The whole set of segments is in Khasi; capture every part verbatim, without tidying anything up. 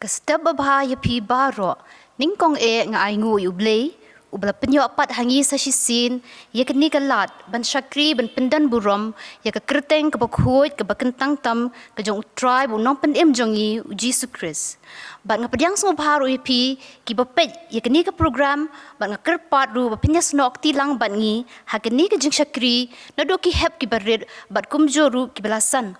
Step babha ïa phi baroh, nyngkong eh nga ainguh ïa U Blei, uba la pynïoh pat ha ngi sa shisien ïa kane ka lad ban shakri ban pyndon burom ïa ka kyrteng kaba khuid kaba kyntang tam ka jong U Trai bad U Nongpynim jong ngi U Jisu Khrist. Bad nga pdiang sngewbha ruh ïa phi kiba peit ïa kane ka program, bad nga kyrpad ruh ba phin ïasnoh kti lang bad ngi ha kane ka jingshakri naduh ki hep kiba rit bad kumjuh ruh kiba la san.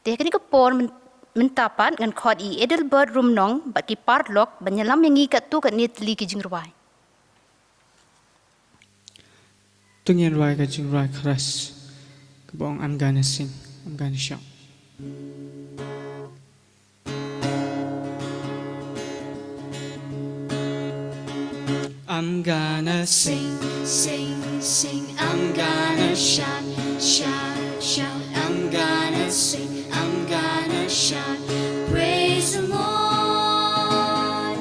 Te ha kane ka por myn-, mynta pat ngan khot ïa i Adelbert Rumnong bad ki paralok ban ïalam ïa ngi katto katne tylli ki jingrwai. To ngin rwai ka jingrwai chorus kaba ong I'm gonna sing, I'm gonna shout. I'm gonna sing, sing, sing. I'm gonna shout, shout, shout. I'm gonna sing, I'm gonna shout. Praise the Lord.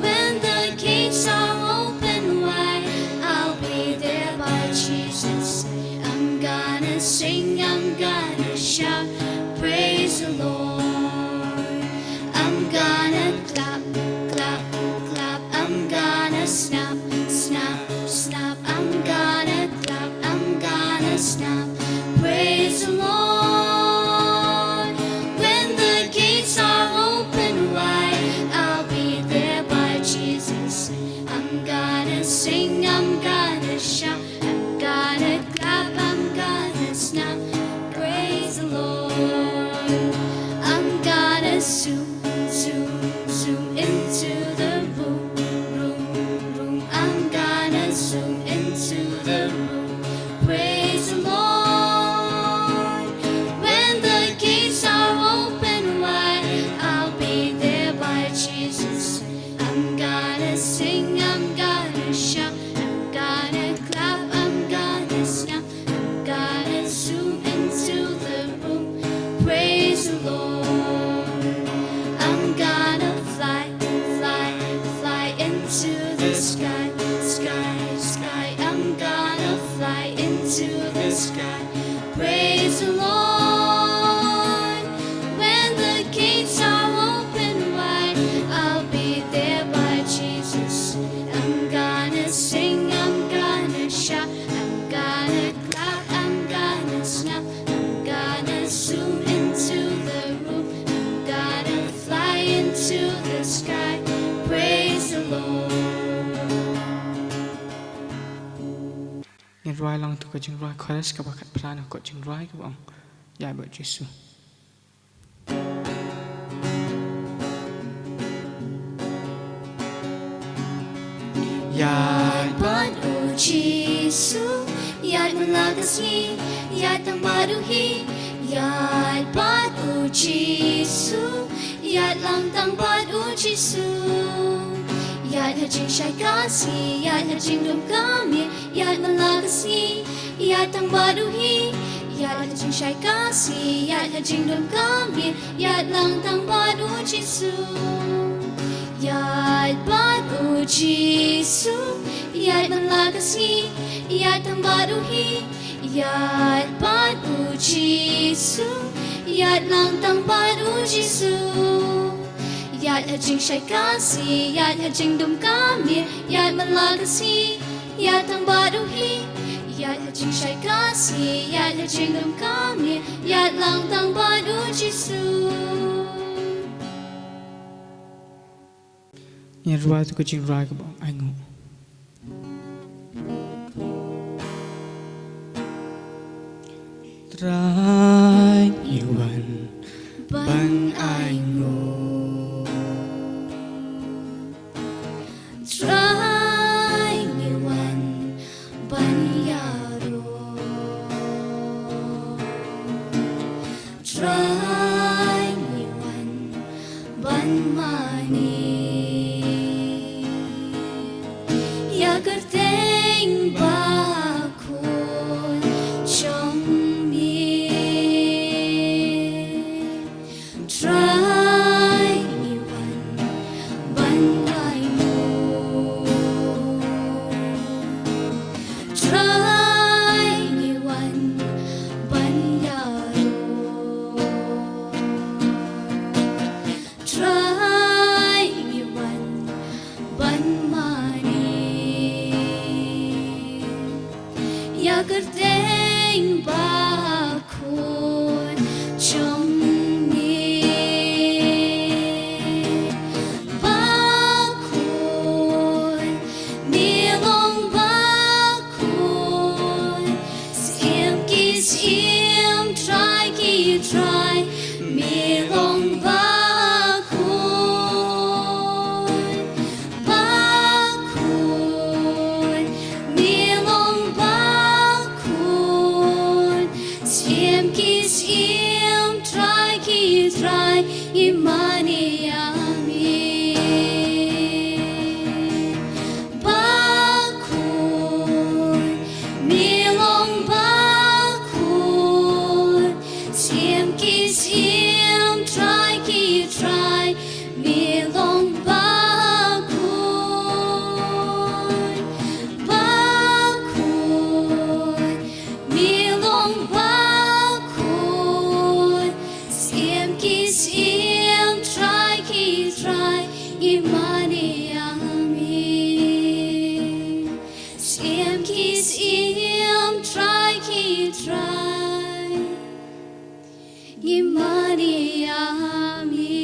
When the gates are open wide, I'll be there by Jesus' side. I'm gonna sing, I'm gonna shout. Praise the Lord. I'm gonna clap, clap, clap. I'm gonna snap, snap, snap. I'm gonna clap, I'm gonna snap. Praise the Lord. When the gates are open wide, I'll be there by Jesus' side. I'm gonna sing, I'm gonna shout, I'm gonna clap, I'm gonna snap. Praise the Lord. I'm gonna zoom, zoom, zoom into the room, room, room. I'm gonna zoom into the room. Praise the Lord. When the gates are open wide, I'll be there by Jesus' side. I'm gonna sing, I'm gonna shout, I'm gonna clap, I'm gonna snap, I'm gonna zoom into the room. Praise the Lord. I'm gonna fly, fly, fly into the sky, sky, sky. I'm gonna fly into the sky. Praise the Lord. When the gates are open wide, I'll be there by Jesus' side. I'm gonna sing, I'm gonna shout, I'm gonna clap, I'm gonna snap, I'm gonna zoom into the room, I'm gonna fly into the sky. Praise the Lord. Ngin rwai lang tu ka jingrwai chorus kaba khatphra na ka jingrwai kaba ong Ïaid bad U Jisu. Ïaid bad U Jisu, ïaid man la ka sngi, ïaid tang bad u hi, ïaid bad U Jisu, ïaid lang tang bad U Jisu. Ïaid ha jingshai ka sngi, ïaid ha jingdum ka miet, ïaid man la ka sngi, ïaid tang bad u hi, ïaid ha jingshai ka sngi, ïaid ha jingdum ka miet, ïaid lang tang bad U Jisu. Ïaid bad U Jisu, ïaid man la ka sngi, ïaid tang bad u hi, ïaid bad U Jisu, ïaid lang tang bad U Jisu. Ïaid ha jingshai ka sngi, ïaid ha jingdum ka miet, ïaid man la ka sngi, ïaid tang bad u hi, ïaid ha jingshai ka sngi, ïaid ha jingdum ka miet, ïaid lang tang bad U Jisu. Ngin rwai tu ka jingrwai kaba ong Ainguh. Trai ngi wan ban ainguh. Trai ngi wan ban ïaroh. Trai ngi wan ban mane ïa ka kyrteng bakhuid jong me. Trai ngi wan ban ainguh. Trai ngi wan ban ïaroh. Trai Ki siem Trai, ki Trai, i mane ïa me. Bakhuid, me long bakhuid. Siem ki siem Trai, ki Trai, me long bakhuid. Bakhuid, me long bakhuid. Siem ki siem Trai, ki Trai, i mane ïa me. Siem ki siem Trai, ki Trai, i mane ïa me.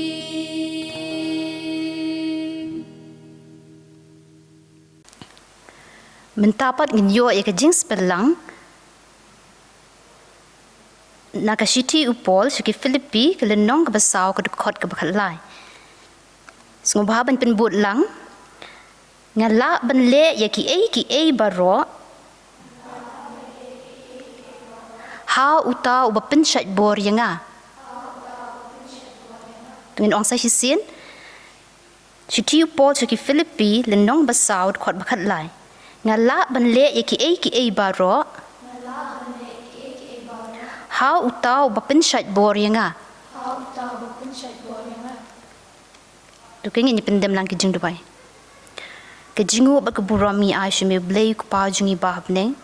Mynta pat ngin ïoh ïa ka jingspellang na ka shithi u Paul sha ki Philippi, ka lynnong kaba saw, ka dkhot kaba khatlai. Sngewbha ban pynbud lang. Nga lah ban leh ïa kiei kiei baroh ha uta uba pynshait bor ïa nga. To ngin ong sa shisien. Shithi u Paul sha ki Philippi, lynnong ba saw, dkhot ba khatlai. Nga lah ban leh ïa kiei kiei baroh ha uta uba pynshait bor ïa nga. To ngin ïa pyndem lang ki jingduwai. Ka jingnguh bad ka burom ngi ai sha me, Blei u Kpa jong ngi ba ha bneng.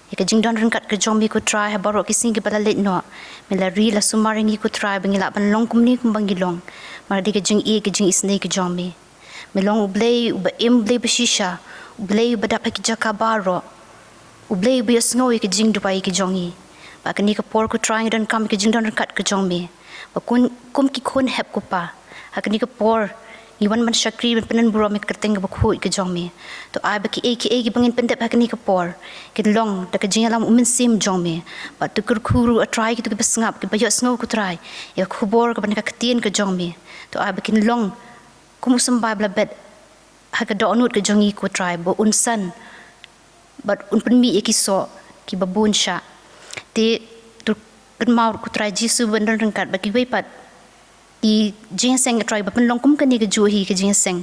Ïa ka jingdon ryngkat ka jong me ko Trai ha baroh ki sngi kiba la leit noh. Me la ri la sumar ïa ngi ko Trai ba ngi lah ban long kumne kumba ngi long. Mar dei ka jingïeit, ka jingisynei ka jong me. Me long U Blei uba im, U Blei ba shisha, U Blei uba dap ha ki jaka baroh, U Blei uba ïohsngew ïa ka jingduwai ka jong ngi. Bad ha kane ka por ko Trai ngi donkam ïa ka jingdon ryngkat ka jong me. Ba kum, kum ki khun hep ko Pa, ha kane ka por ngi wan ban shakri ban pyndon burom ïa ka kyrteng kaba khuid ka jong me. To ai ba kiei kiei kiba ngin pyndep ha kane ka por kin long da ka jingïalam U Mynsiem jong me. Bad to kyrkhu ruh A Trai kito kiba sngap, kiba ïohsngew ko Trai ïa ka khubor kaba na ka ktien ka jong me. To ai ba kin long kum u symbai ba la bet ha ka dohnud ka jong ngi ko Trai, ba un san bad un pynmih ïa ki soh kiba bun shah. Te to kynmaw ko Trai Jisu ban don ryngkat bad kiwei pat ki jingïaseng ko Trai ba pynlong kum kane kajuh hi ka jingïaseng.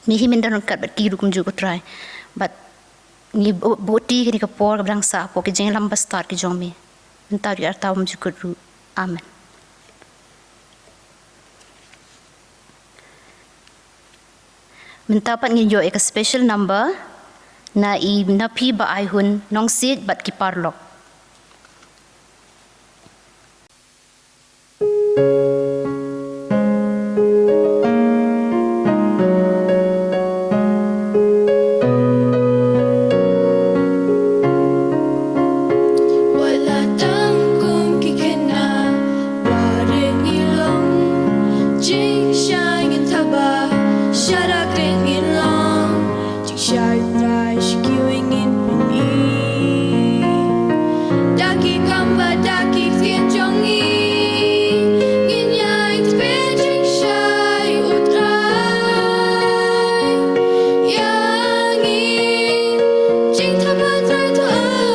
Me hi men don ryngkat bad ki ruh kumjuh ko Trai. Bad ngi bu-, buh ti kane ka por kaba dang sah hapoh ki jingïalam ba stad ki jong me. Mynta ruh arta bymjukut ruh. Amen. Mynta pat ngin ïoh ïa ka special number na i Naphi Ba Aihun, Nongsiej bad ki paralok. Wat la tang kum ki khynnah barit ngi long, jingshai ngin thaba, sharak rit ngin long, jingshai Trai sha kiwei ngin pyni. Da ki kam bad da ki ktien jong ngi, ngin ïai tbit jingshai U Trai ïa ngi. Jingthaba Trai to ai,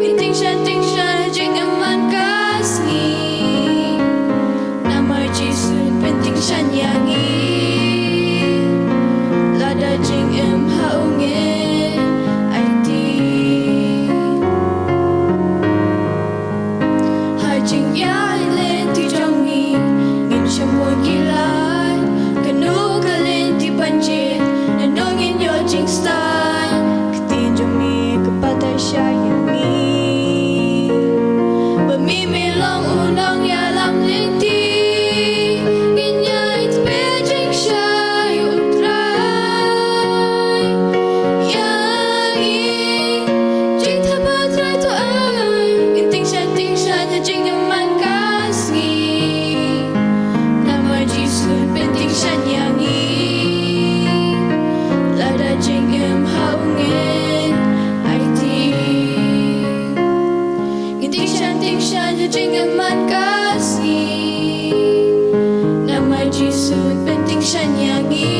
ngin tyngshaiñ tyngshaiñ ha jingim man ka sngi. Namar Jisu pyntyngshaiñ ïa ngi. Lada jingim ha u ngin aiti. Ha jingïaid lynti jong ngi ngin shym bun ki lad. Kano ka lynti ban jied, naduh ngin ïoh jingstad. Ktien jong me ka batai shai ïa ngi. Ba me me long u nongïalam lynti. Ngin ïai tbit jingshai U Trai ïa ngi. Jingthaba Trai to ai, ngin tyngshaiñ tyngshaiñ ha jingim man ka sngi. Namar Jisu pyntyngshaiñ ïa ngi. Lada jingim ha u ngin aiti. Ngin tyngshaiñ tyngshaiñ ha jingim man ka sngi. Namar Jisu pyntyngshaiñ ïa ngi.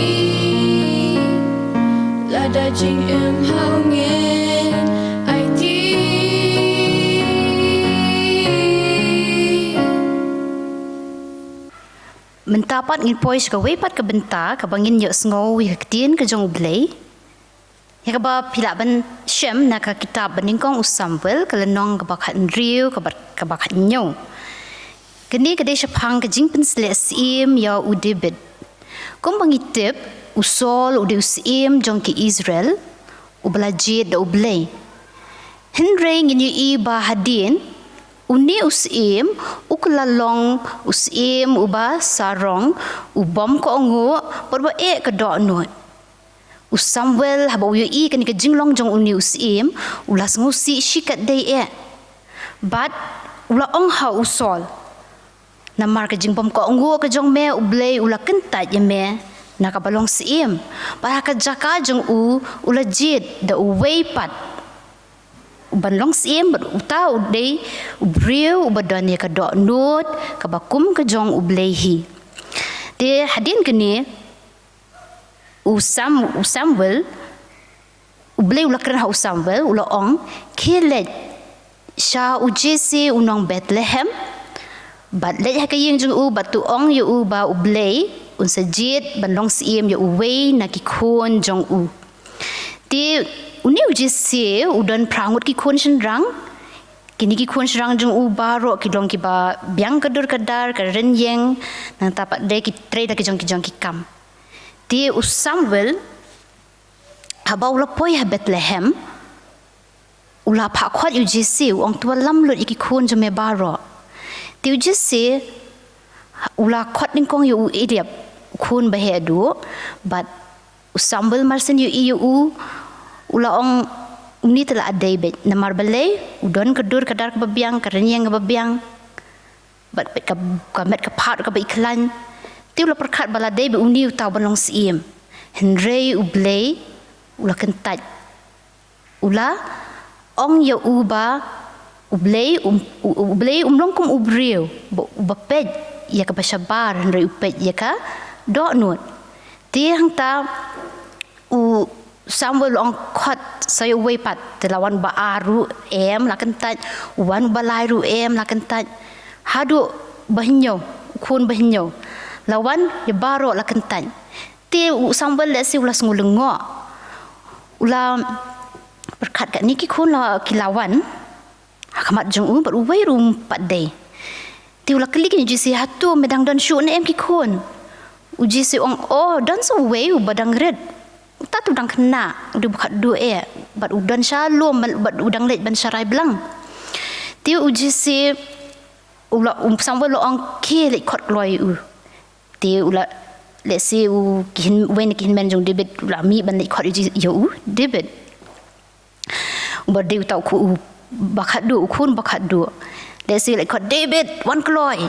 Lada jingim ha u ngin aiti. Mynta pat ngin poi sha kawei pat ka bynta kaba ngin ïohsngew ïa ka ktien ka jong U Blei, ïa kaba phi lah ban shem na ka kitab ba nyngkong u Samuel, ka lynnong kaba khathynriew, kaba, kaba khathynñiew. Kane ka dei shaphang ka jingpynsleh syiem ïa u David. Kumba ngi tip, u Saul u dei u syiem jong ki Israel, uba la jied da U Blei. Hynrei ngin ïohi ba hadien, une u syiem, u kylla long u syiem uba sarong, u bym kohnguh, bad uba eh ka dohnud. U Samuel haba u ïohi kane ka jinglong jong une u syiem, u la sngewsih shikatdei eh. Bad u la ong ha u Saul, namar ka jingbym kohnguh ka jong me, U Blei u la kyntait ïa me na kaba long syiem. Bad ha ka jaka jong u, u la jied da uwei pat uban long syiem, bad uta u dei u briew uba don ïa ka dohnud kaba kum ka jong U Blei hi. Te hadien kane, u Sam, u Samuel, U Blei u la kren ha u Samuel, u la ong, khie leit sha u Jesse u nong Bethlehem, bad leit ha ka ïing jong u, bad to ong ïa u ba U Blei un sa jied ban long syiem ïa uwei na ki khun jong u. Te une u Jesse u don phra ngut ki khun shynrang. Kine ki khun shynrang jong u baroh ki long kiba biang ka dur ka dar, ka rynïeng, nangta pat de ki trei da ki jong ki jong ki kam. Te u Samuel, haba u la poi ha Bethlehem, u la phah khot ïa u Jesse, u ong, to wallam lut ïa ki khun jong me baroh. Te u Jesse u la khot nyngkong ïa u Eliab, u khun ba heh duh, bad u Samuel mar syn ïohi ïa u, u la ong, une te la dei beit, namar balei, u don ka dur ka dar kaba biang, ka rynïeng kaba biang, bad ka, ka met ka phad kaba ikhlain. Te u la pyrkhat ba la dei beit une uta uban long syiem. Hynrei U Blei u la kyntait. U la ong ïa u ba U Blei um, U, U Blei um long kum u briew ba, uba peit ïa kaba shabar, hynrei u peit ïa ka dohnud. Te hangta u Samuel u ong, khot sa ïa uwei pat. Te la wan ba ar ruh em, la kyntait. Wan ba lai ruh em, la kyntait. Haduh ba hynñiew, u khun ba hynñiew. La wan ïa baroh, la kyntait. Te u Samuel lehse u la sngew lyngngoh. U la pyrkhat, kane ki khun la, ki la wan ha khmat jong u, bad uwei ruh um pat dei. Te u la kylli keiñ u Jesse, hato me dang don shuh ne em ki khun? U Jesse u ong, o, don sa uwei uba dang rit. Uta te u dang khynnah, u dei ba khatduh eh, bad u don sha lum, bad u dang leit ban sharai blang. Te u Jesse u la, u Samuel u la ong, khie leit khot kloi ïa u. Te u la, lehse u, ki hyn, uwei na ki hynmen jong David u la mih ban leit khot ïa u, ïa u David. Uba dei uta u khun uba khatduh, u khun ba khatduh. Lehse u leit khot, David, wan kloi.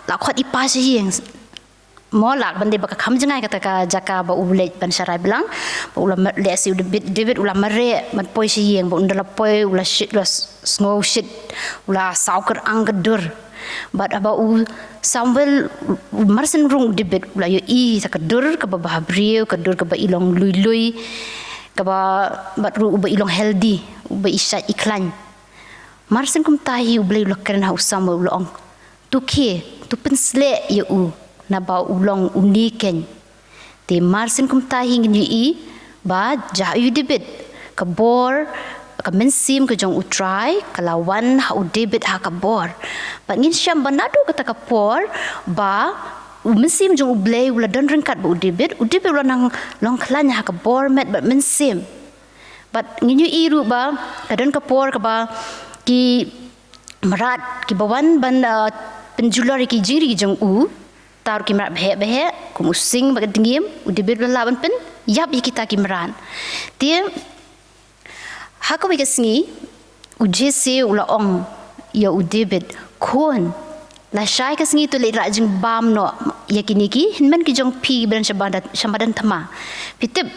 La khot i pa sha ïing. Mo, lah ban dei ba ka kham jngai kata ka jaka ba u leit ban sharai blang. Ba u la mar-, lehse u David, David u la mareh ban poi sha ïing, ba ynda la poi u la shit, u la s-, sngew shit, u la saw kyrang ka dur. Bad haba u Samuel u mar syn rung u David u la ïohi sa ka dur kaba bhabriew, ka dur kaba i long lui lui, kaba bad ruh uba i long healthy, uba i shait i khlaiñ. Mar syn kumta hi U Blei u la kren ha u Samuel u la ong, to khie, to pynsleh ïa u, naba u long une keiñ. Te mar syn kumta hi ngin ïohi ba jah ïa u David, ka bor, ka mynsiem ka jong U Trai ka la wan ha u David ha ka bor. Bad ngin shem ba naduh kata ka por ba u mynsiem jong U Blei u la don ryngkat bad u David, u David u la nang long khlaiñ ha ka bor met bad mynsiem. Bad ngin ïohi ruh ba ka don ka por kaba ki mrad kiba wan ban, uh, pynjulor ïa ki jingri jong u, uta ruh ki mrad baheh baheh, kum u sing bad ka dngiem, u David u la lah ban pynïap ïa kita ki mrad. Te ha kawei ka sngi u Jesse u la ong ïa u David, khun, lashai ka sngi to leit rah jingbam noh ïa kine ki hynmen ki jong phi ba don sha madan, sha madan thma. Phi tip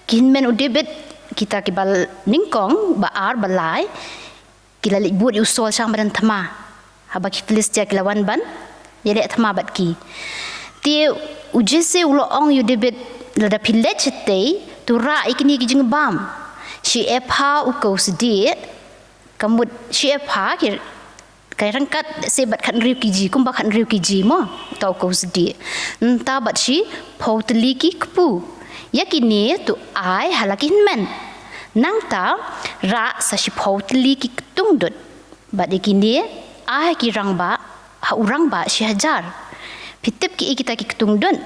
ki hynmen u David, kita kiba nyngkong, ba ar, ba lai, ki la leit bud ïa u Saul sha madan thma. Haba ki Philistia ki la wan ban ïaleh thma bad ki. Te u Jesse u la ong ïa u David, lada phi leit shatei, to rah ïa kine ki jingbam. Shi epha u kaw sdieh, ka mut shi epha ki, Ka ryngkat se bad khathynriew kg, kumba khathynriew kg mo, uta u kawsdie. Nangta bad shiphew tylli ki kpu. Ïa kine to ai ha la ki hynmen. Nangta rah sa shiphew tylli ki ktungdut. Bad ïa kine ai ha ki rangbah, ha u rangbah shi hajar. Phi tip kiei kita ki ktungdut?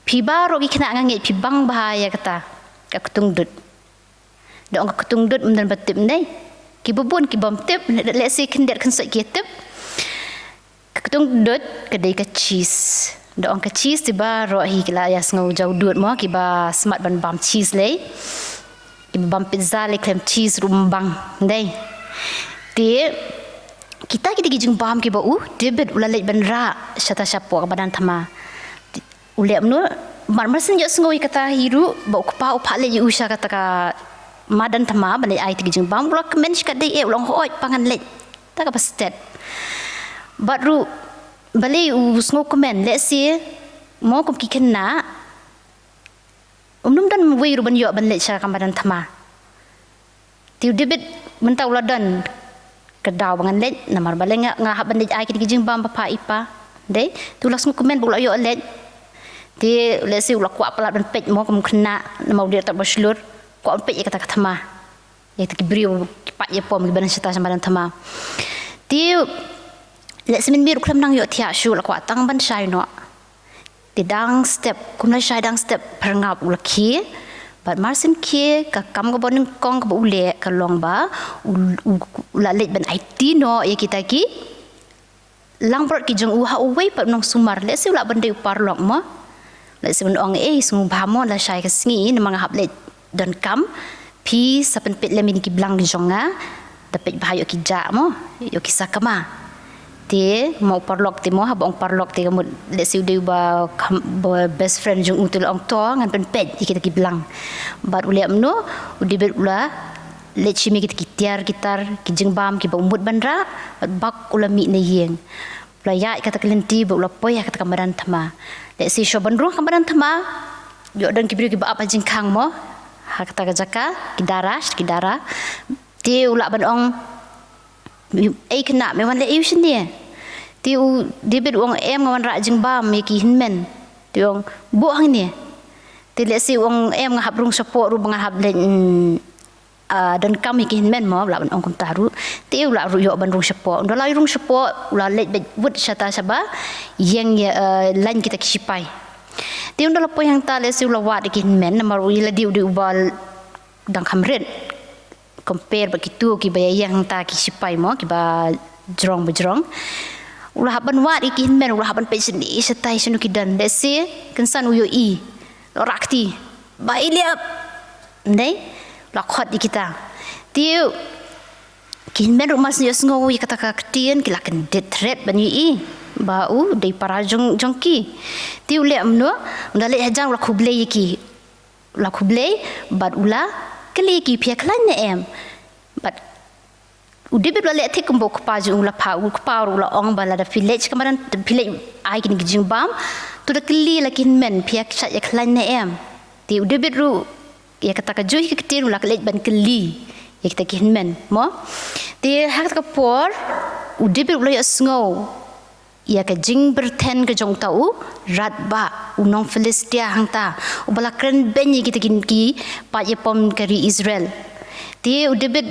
Phi baroh ki khynnah, nga ngeit phi bang bha ïa kata ka ktungdut. Da ong ka ktungdut, ym don ba tip, ym dei? Kiba bun ki bym tip, lehse khyndiat khynsoit ki tip. Ka ktungdut ka dei ka cheese. Da ong ka cheese te baroh hi ki la ïa sngew jaw dud mo, kiba smat ban bam cheese lei. Kiba bam pizza lei khlem cheese ruh ym bang, ym dei? Te kita ki dei ki jingbam kiba u David u la leit ban rah shata shapoh ka madan thma. U leh kumno? Mar mar shen ïohsngew ïa kata hi ruh, ba u kpa u phah leit ïa u sha kata ka madan thma ban leit ai kita ki jingbam, u la kmen shikatdei eh, u la ong, "Hooid pa, ngan leit." Ta kaba stet. Bad ruh balei u sngewkmen, lehse mo kum ki khynnah, um, ym don wei ruh ban ïoh ban leit sha ka madan thma. Te u David mynta u la don ka daw ba ngan leit, namar balei nga, nga hap ban leit ai kita ki jingbam ba phah ïa i pa, dei? Te u la sngewkmen ba u la ïoh leit. Te lehse u la kwah palat ban peit mo kum khynnah, namar u dei uta ba shlur, kwah ban peit ïa kata ka thma, ïa kita ki briew ki paid ïapom kiba don shata sha madan thma. Te lehse mynmiet u khlem nang ïohthiah shuh, u la kwah tang ban shai noh. Te dang step, kum la shai dang step, pyrngap u la khie. Bad mar shen khie, ka kam kaba nyngkong kaba u leh ka long ba u, u, u la leit ban aiti noh ïa kita ki langbrot ki jong u ha uwei pat u nongsumar, lehse u lah ban dei u paralok mo. Lehse ban ong, "Ei, sngewbha mo, la shai ka sngi, namar nga hap leit donkam, phi sa pynpeit lem ïa ki blang ki jong nga, da peit bha ïoh ki jah mo, ïoh ki sakma." Te mo u paralok te mo, haba ong paralok te ka mut lehse u dei uba kham, ba best friend jong u, te u la ong, "To, ngan pynpeit ïa kita ki blang." Bad u leh kumno? U David u la leit shim ïa kita ki tiar ki tar ki jingbam kiba u mut ban rah, bad bak u la mih na ïing. U la ïaid kata ka lynti bad u la poi ha kata ka madan thma. Lehse shuwa ban rung ha ka madan thma, ïoh don ki briew kiba ap ha jingkhang mo, ha kata ka jaka, ki dara, ki dara. Te u lah ban ong, "Ei khynnah, me wan leh aïu shane?" Te u David u ong, "Em, nga wan rah jingbam ïa ki hynmen." Te u ong, "Buh hangne." Te lehse u ong, "Em, nga hap rung shapoh ruh ba nga hap leit, mm, ah, donkam ïa ki hynmen mo," u lah ban ong kumta ruh. Te u lah ruh ïoh ban rung shapoh. Ynda u la rung shapoh, u la leit beit wut shata shaba ïeng ïa, ah, lain kita ki shipai. Te ynda u la poi hangta, lehse u la wad ïa ki hynmen, namar u ïa lade u dei uba dang kham rit compare bad kito kiba ïeng hangta ki shipai mo, kiba jrong bajrong. U la hap ban wad ïa ki hynmen, u la hap ban peit shane shatai shano ki don. Lehse kynsan u ïohi, u la rah kti, "Bah Eliab!" Ym dei? U la khot ïa kita. Te ki hynmen ruh mar shen ïohsngew ïa kata ka ktien, ki la kyndit thret ban ïohi ba u dei para jong, jong ki. Te u leh kumno? U la leit hajan, u la khublei ïa ki. U la khublei bad u la kylli ïa ki, "Phi ïakhlaiñ ne em?" Bad u David u la leh thik kumba u kpa jong u la phah. U kpa ruh u la ong ba lada phi leit sha ka madan, phi leit ai kine ki jingbam, to da kylli la ki hynmen, "Phi ïa, shait ïakhlaiñ ne em?" Te u David ruh ïa kata kajuh ka ktien u la leit ban kylli ïa kita ki hynmen mo. Te ha kata ka por u David u la ïohsngew ïa ka jingbyrthen ka jong uta u radbah, u nong Philistia hangta, uba la kren beiñ ïa kita ki, ki paid ïapom ka ri Israel. Te u David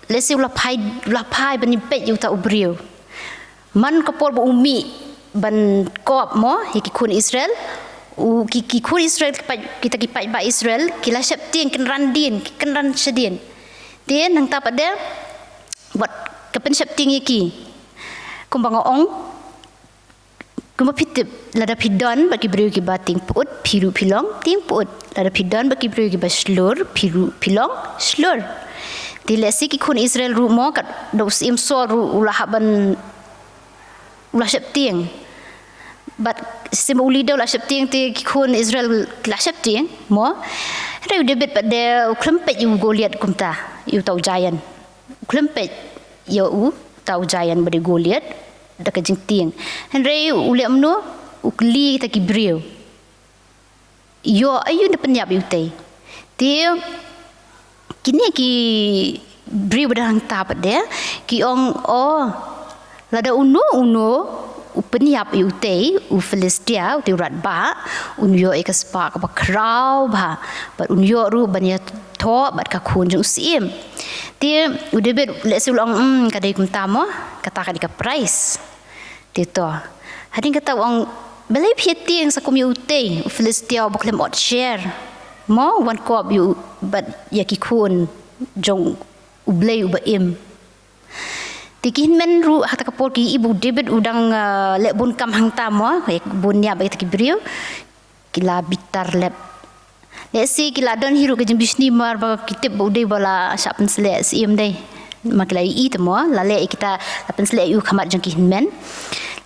lehse u la phai, u la phai ban ïa peit ïa uta u briew. Man ka por ba u mih ban kop mo ïa ki khun Israel, u, ki, ki khun Israel, ki paid, kita ki paidbah Israel, ki la sheptieng, kynran dien, ki kynran shadien. Te nangta pat de wat ka pynsheptieng ïa ki. Kumba nga ong, kumba phi tip, lada phi don bad ki briew kiba tieng pyut, phi ruh phi long tieng pyut. Lada phi don bad ki briew kiba shlur, phi ruh phi long shlur. Te lehse ki khun Israel ruh mo, katba u Syiem Saul ruh u la hap ban, u la sheptieng. Bad shisien ba u leader u la sheptieng, te ki khun Israel ki la sheptieng mo. Hynrei u David pat de u khlem peit ïa u Goliath kumta, ïa uta u giant. U khlem peit ïa uta u giant ba dei Goliath da ka jingtieng. Hynrei u leh kumno? U kylli kita ki briew, "Ïoh aïu ne pynïap ïa utei?" Te kine ki briew ba don hangta pat de ki ong, oh, lada uno uno u pynïap ïa utei u Philistia, utei u radbah, un ïoh ïa ka spah kaba khraw bha, bad un ïoh ruh ban ïathoh bad ka khun jong u syiem. Te u David lehse u la ong, hmm, ka dei kumta mo, kata ka dei ka prize. Te to, hadien kata u ong, balei phi ïa tieng sa kum ïa utei u Philistia uba khlem ot sher? Mo, wan kop ïa u bad ïa ki khun jong U Blei uba im. Te ki hynmen ruh ha kata ka por ki ïohi ba u David u dang, ah, leh bun kam hangta mo, eh, bun ïa ba kita ki briew. Ki la bitar lep. Lehse ki la don hi ruh ka jingbishni namar ba ki tip ba u dei ba la shah pynsleh syiem dei. Namar ki la ïohi te mo, la leh ïa kita, la pynsleh ïa u ha khmat jong ki hynmen.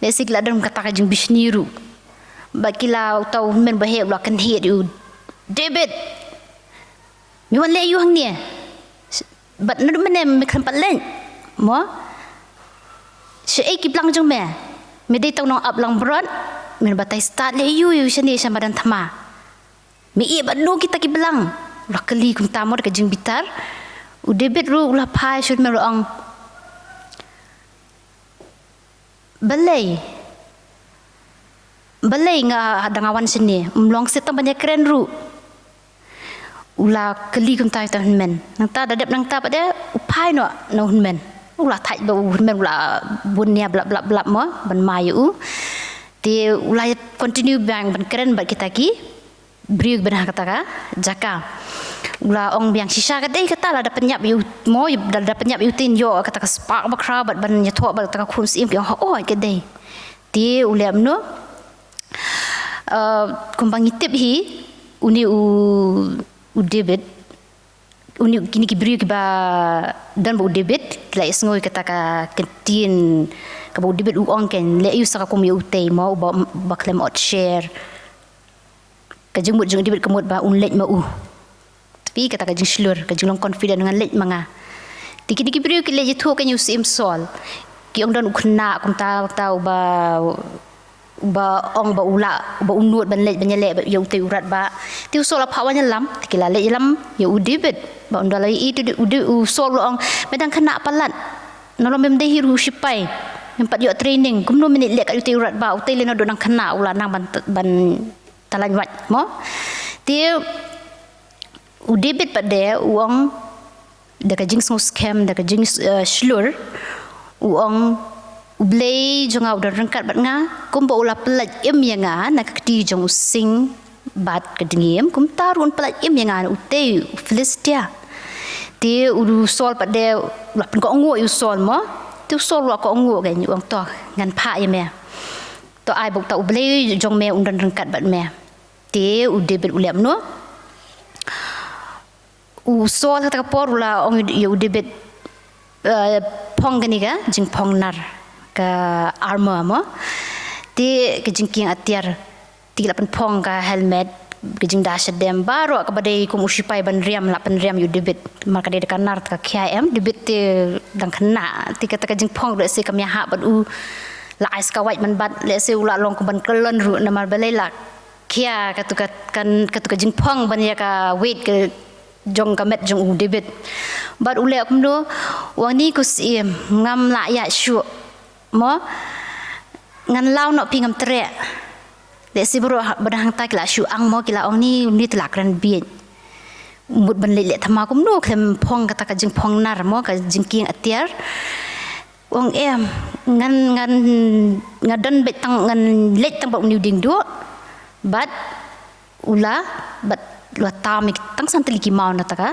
Lehse ki la don kata ka jingbishni ruh. Bad ki la, uta u hynmen ba heh u la kynhied ïa u, David, me wan leh aïu hangne? Bad naduh mynne me khlem pat leit mo? Shaei ki blang jong me? Me dei tang nongap langbrot. Me batai stad leh aïu ïa u shane sha madan thma? Me ïeh bad no kita ki blang? U la kylli kumta mo da ka jingbitar. U David ruh u la phai shuh, me ruh ong, balei? Balei nga da nga wan shane? Ym long shisha tang ban ïakren ruh. U la kylli kumta ïa uta u hynmen. Nangta da dep nangta pat de u phai noh na u hynmen. U la thait ba u hynmen u la bun nia blap blap blap mo ban mai ïa u. Te u la continue biang ban kren bad kita ki briew ba don ha kata ka jaka. U la ong biang, shisha ka dei kata, lada pynïap ïa u mo, lada pynïap ïa u te yn ïoh kata ka spah ba khraw bad ban ïathoh bad kata ka khun syiem. Ki ong, oh, ka dei. Te u leh kumno? Uh, kumba ngi tip hi, une u, u David, une, kine ki briew kiba don bad u David ki la ïohsngew ïa kata ka ktien kaba u David u ong, kan leh aïu sa ka kum ïa utei mo, uba, uba khlem ot sher. Ka jingmut jong u David ka mut ba un leit ma u. Tapi kata ka jingshlur, ka jinglong confident, ngan leit ma nga. Te kine ki briew ki leit ïathuh kane ïa u Syiem Saul. Ki ong don u khynnah kumta, kumta uba, uba ong ba u lah, uba u nud ban leit ban ïaleh ïa utei u radbah. Te u Saul u phah wan ïalam, te ki la leit ïalam ïa u David. Bad ynda la ïohi te u David, u Saul u la ong, me dang khynnah palat. Nalor mem dei hi ruh u sipai. Mem pat ïoh training. Kumno me leit leh kat ïa utei u radbah, utei lei naduh dang khynnah u la nang ban, ban tyllan wait mo. Te u David pat de u ong da ka jingsngewskhem, da ka jing, eh, shlur, u ong, U Blei jong nga u don ryngkat bad nga, kumba u la pyllait im ïa nga na ka kti jong u sing bad ka dngiem, kumta ruh un pyllait im ïa nga na utei u Philistia. Te u Saul pat de u la pynkohnguh ïa u Saul mo. Te u Saul u la kohnguh, kan, u ong, to ngan phah ïa me. To ai ba uta U Blei jong me un don ryngkat bad me. Te u David u leh kumno? U Saul ha kata ka por u la ong ïa u David, eh, phong kane ka jingphong nar, ka armor mo. Te ka jingkieng atiar. Te ki la pynphong ka helmet, ka jingda shadem, baroh kaba dei kum u sipai ban riam, la pynriam ïa u David. Namar ka dei da ka nar te ka khia, em, David te dang khynnah. Te kata ka jingphong ruh lehse kam ïahap bad u, la ai sa ka wait man bad, lehse u la long kum ban kyllon ruh namar balei la khia katu ka, kan, katu ka jingphong ban ïa ka weight ka jong ka met jong u David. Bad u leh kumno? U ong, ni ko syiem, ngam lah ïaid shuh mo, ngan law noh phi, ngam treh. Lehse baroh ba don hangta ki la shu ang mo, ki la ong, ni, ni te la kren bieit. Mut ban leit leh thma kumno khlem phong kata ka jingphong nar mo, ka jingkieng atiar. U ong, em, ngan, ngan, nga don beit tang, ngan leit tang bad une u dieng duh. Bad u la, bad u la tam ïa ki tang san tylli ki maw na kata ka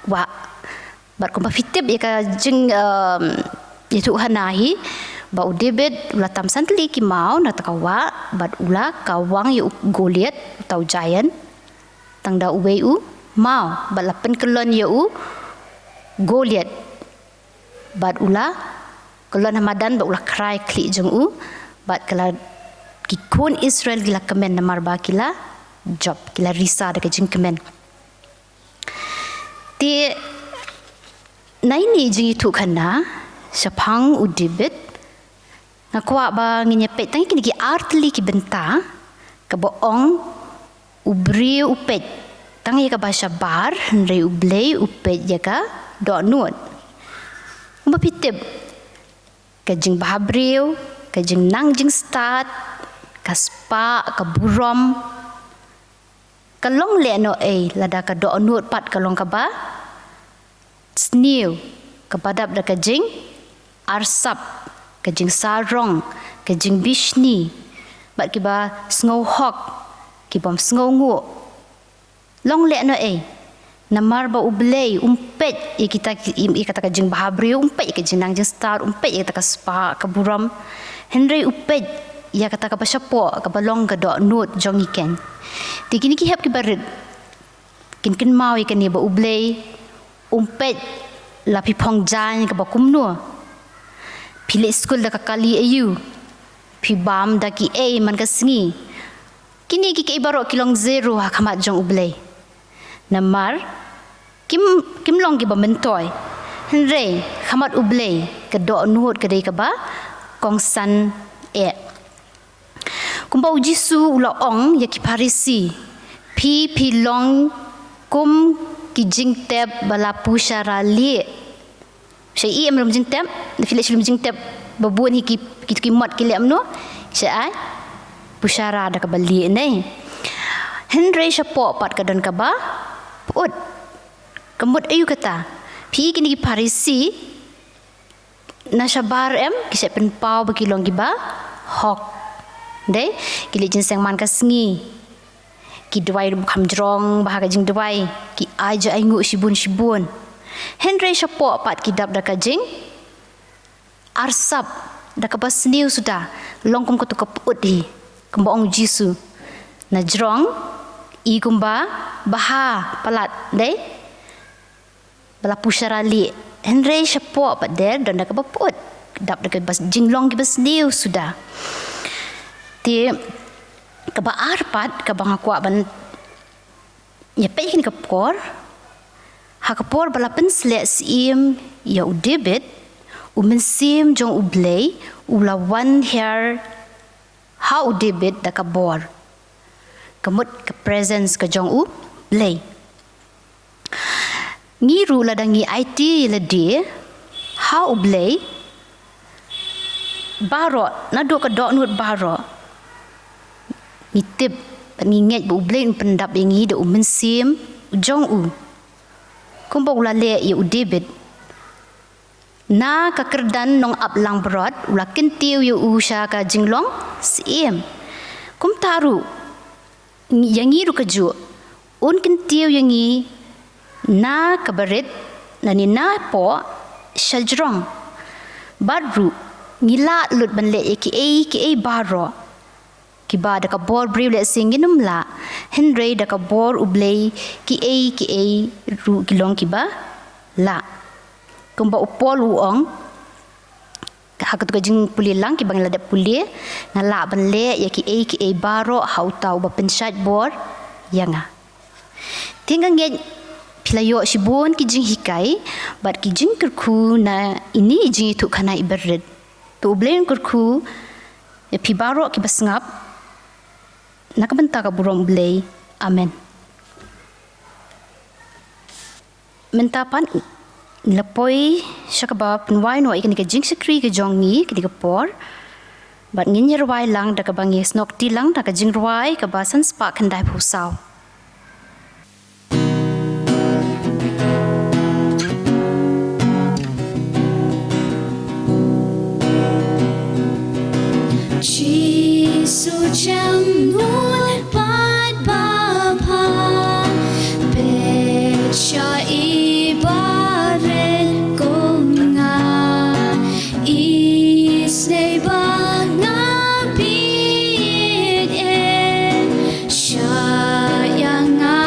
wah. Bad kumba phi tip ïa ka jing, em, ïathuhkhana hi, ba u David u la tam san tylli ki maw na kata ka wah, bad u la kawang ïa u Goliath, uta u giant, tang da uwei u maw, bad la pynkyllon ïa u Goliath. Bad u la kyllon ha madan, bad u la khrai khlieh jong u, bad ki la, ki khun Israel ki la kmen namar ba ki la jop, ki la risa da ka jingkmen. Te na ine i jingïathuhkhana shaphang u David, nga kwah ba ngin ïa peit tang ïa kine ki ar tylli ki bynta, kaba ong, u briew u peit tang ïa kaba shabar, hynrei U Blei u peit ïa ka dohnud. Ba phi tip, ka jingbhabriew, ka jingnang jingstad, ka spah, ka burom, ka long lehnoh ei lada ka dohnud pat ka long kaba sniew, kaba dap da ka jingarsap, ka jingsarong, ka jingbishni, bad kiba sngewhok, kibym sngewnguh. Long lehnoh ei. Namar ba U Blei um peit ïa kita ki, ïa kata ka jingbhabriew, um peit ïa ka jingnang jingstad, um peit ïa kata ka spah, ka burom. Hynrei u peit ïa kata kaba shapoh, kaba long ka dohnud jong ngi keiñ. Te kine ki hep kiba rit kin kynmaw ïa kane ba U Blei um peit la phi phong jaiñ kaba kumno, phi leit skul da ka kali aïu, phi bam da kiei man ka sngi. Kine kiei kiei baroh ki long zero ha khmat jong U Blei. Namar kim, kim long kiba myntoi. Hynrei ha khmat U Blei ka dohnud ka dei kaba kongsan eh. Kumba U Jisu u la ong ïa ki Pharisi, phi, phi long kum ki jingtep ba la pushara lieh. Sha i em lum jingtep, da phi leh sha lum jingtep, ba bun hi ki, ki, ki mot ki leh kumno, sha ai pushara da kaba lieh ne. Hynrei shapoh pat ka don kaba pyut. Ka mut aïu kata? Phi kine ki Pharisi, na shabar em, ki shait pynpaw ba ki long kiba hok. Dei, ki leit jingïaseng man ka sngi. Ki duwai ruh kham jrong bha ka jingduwai, ki ai ja ai nguh shibun shibun. Hynrei shapoh pat ki dap da ka jingarsap, da kaba sniew suda, long kum katu ka pyut hi. Kumba ong Jisu, na jrong i kumba bha palat, dei? Ba la pushara lieh, hynrei shapoh pat de don da kaba pyut, dap da kaba jinglong kiba sniew suda. Te kaba ar pat kaba nga kwah ban ïa peit kane ka por, ha ka por ba la pynsleh syiem ïa u David, u Mynsiem jong U Blei u la wan hiar ha u David da ka bor. Ka mut ka presence ka jong U Blei. Ngi ruh lada ngi aiti lade ha U Blei baroh, naduh ka dohnud baroh, ngi tip bad ngi ngeit ba U Blei un pyndap ïa ngi da u Mynsiem jong u. Kumba u la leh ïa u David. Na ka kyrdan nongap langbrot, u la kyntiew ïa u sha ka jinglong syiem. Kumta ruh, ïa ngi ruh kajuh, un kyntiew ïa ngi na ka barit, lane na poh, sha jrong. Bad ruh, ngi lah lut ban leh ïa kiei kiei baroh. Kiba da ka bor briew lehse ngin ym lah, hynrei da ka bor U Blei kiei kiei ruh ki long kiba lah. Kumba u Paul u ong, ha katu ka jingpule lang kiba ngi la dep pule, nga lah ban leh ïa kiei kiei baroh ha uta uba pynshait bor ïa nga. Te nga ngeit phi la ïoh shibun ki jinghikai bad ki jingkyrkhu na ine i jingïathuhkhana iba rit. To U Blei un kyrkhu ïa phi baroh kiba sngap na ka bynta ka burom U Blei. Amen. Mynta pat ngi la poi sha kaba pynwai noh ïa kane ka jingshakri ka jong ngi kane ka por. Bad ngin ïa rwai lang da kaba ngi snoh kti lang da ka jingrwai kaba san spah khyndai phew saw. Jisu jem nud bad ba bha, peit sha i barit kum nga. Isynei ba nga bit eh, shah ïa nga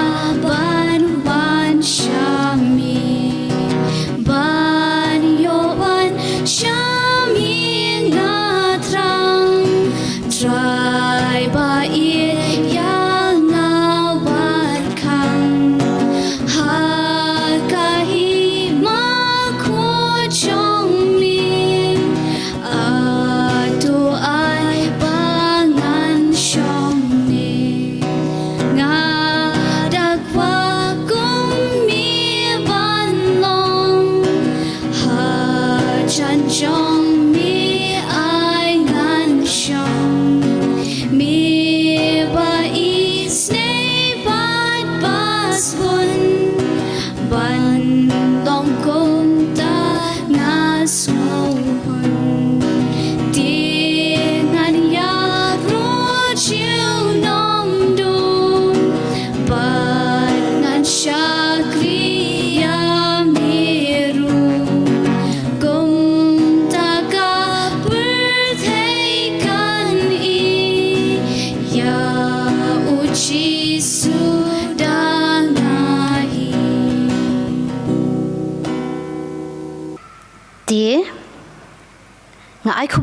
ban wan sha me, ban ïoh wan sha me nga thrang. Trai ba ïeit ïa nga wat khang ha ka hima khuid jong me. At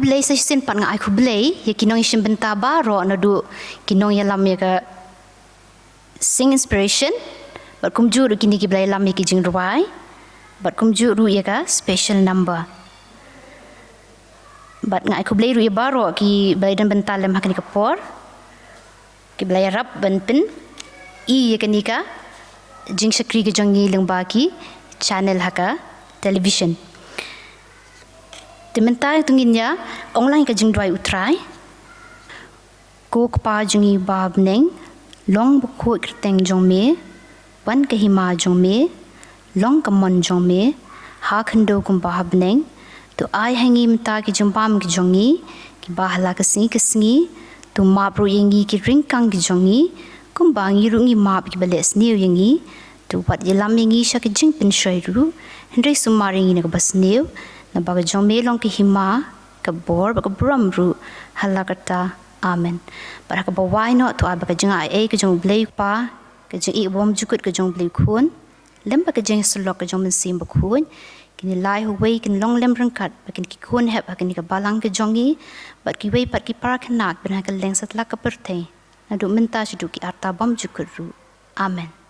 Khublei sa shisien pat, nga ai khublei ïa ki nongïashim bynta baroh, naduh ki nongïalam ïa ka Sing Inspiration, bad kumjuh ruh kine kiba la ïalam ïa ki jingrwai, bad kumjuh ruh ïa ka special number. Bad nga ai khublei ruh ïa baroh kiba la ïadon bynta lem ha kane ka por, kiba la ïarap ban pyni ïa kane ka jingshakri ka jong ngi lyngba ki channel ha ka television. Te mynta to ngin ïa ong lang ïa ka jingduwai U Trai. Ko Kpa jong ngi ba ha bneng, long bakhuid kyrteng jong me, wan ka hima jong me, long ka mon jong me ha khyndew kumba ha bneng. To ai ha ngi mynta ki jingbam ki jong ngi kiba ha la ka sngi ka sngi. To map ruh ïa ngi ki ryngkang ki jong ngi, kumba ngi ruh ngi map ïa kiba leh sniew ïa ngi. To wat ïalam ïa ngi sha ka jingpynshoi ruh, hynrei sumar ïa ngi na kaba sniew, naba ka jong me long ka hima, ka bor bad ka burom ruh ha la katta. Amen. Bad ha kaba wai noh, to ai ba ka jingaiei ka jong U Blei U Kpa, ka jingïeit bymjukut ka jong U Blei U Khun, lem bad ka jingïasyllok ka jong U Mynsiem Bakhuid, kin ïalai ha uwei, kin long lem ryngkat bad kin kykhun hep ha kane ka balang ka jong ngi bad kiwei pat ki para khynnah ban ha kylleng satlak ka pyrthei, naduh mynta shaduh ki arta bymjukut ruh. Amen.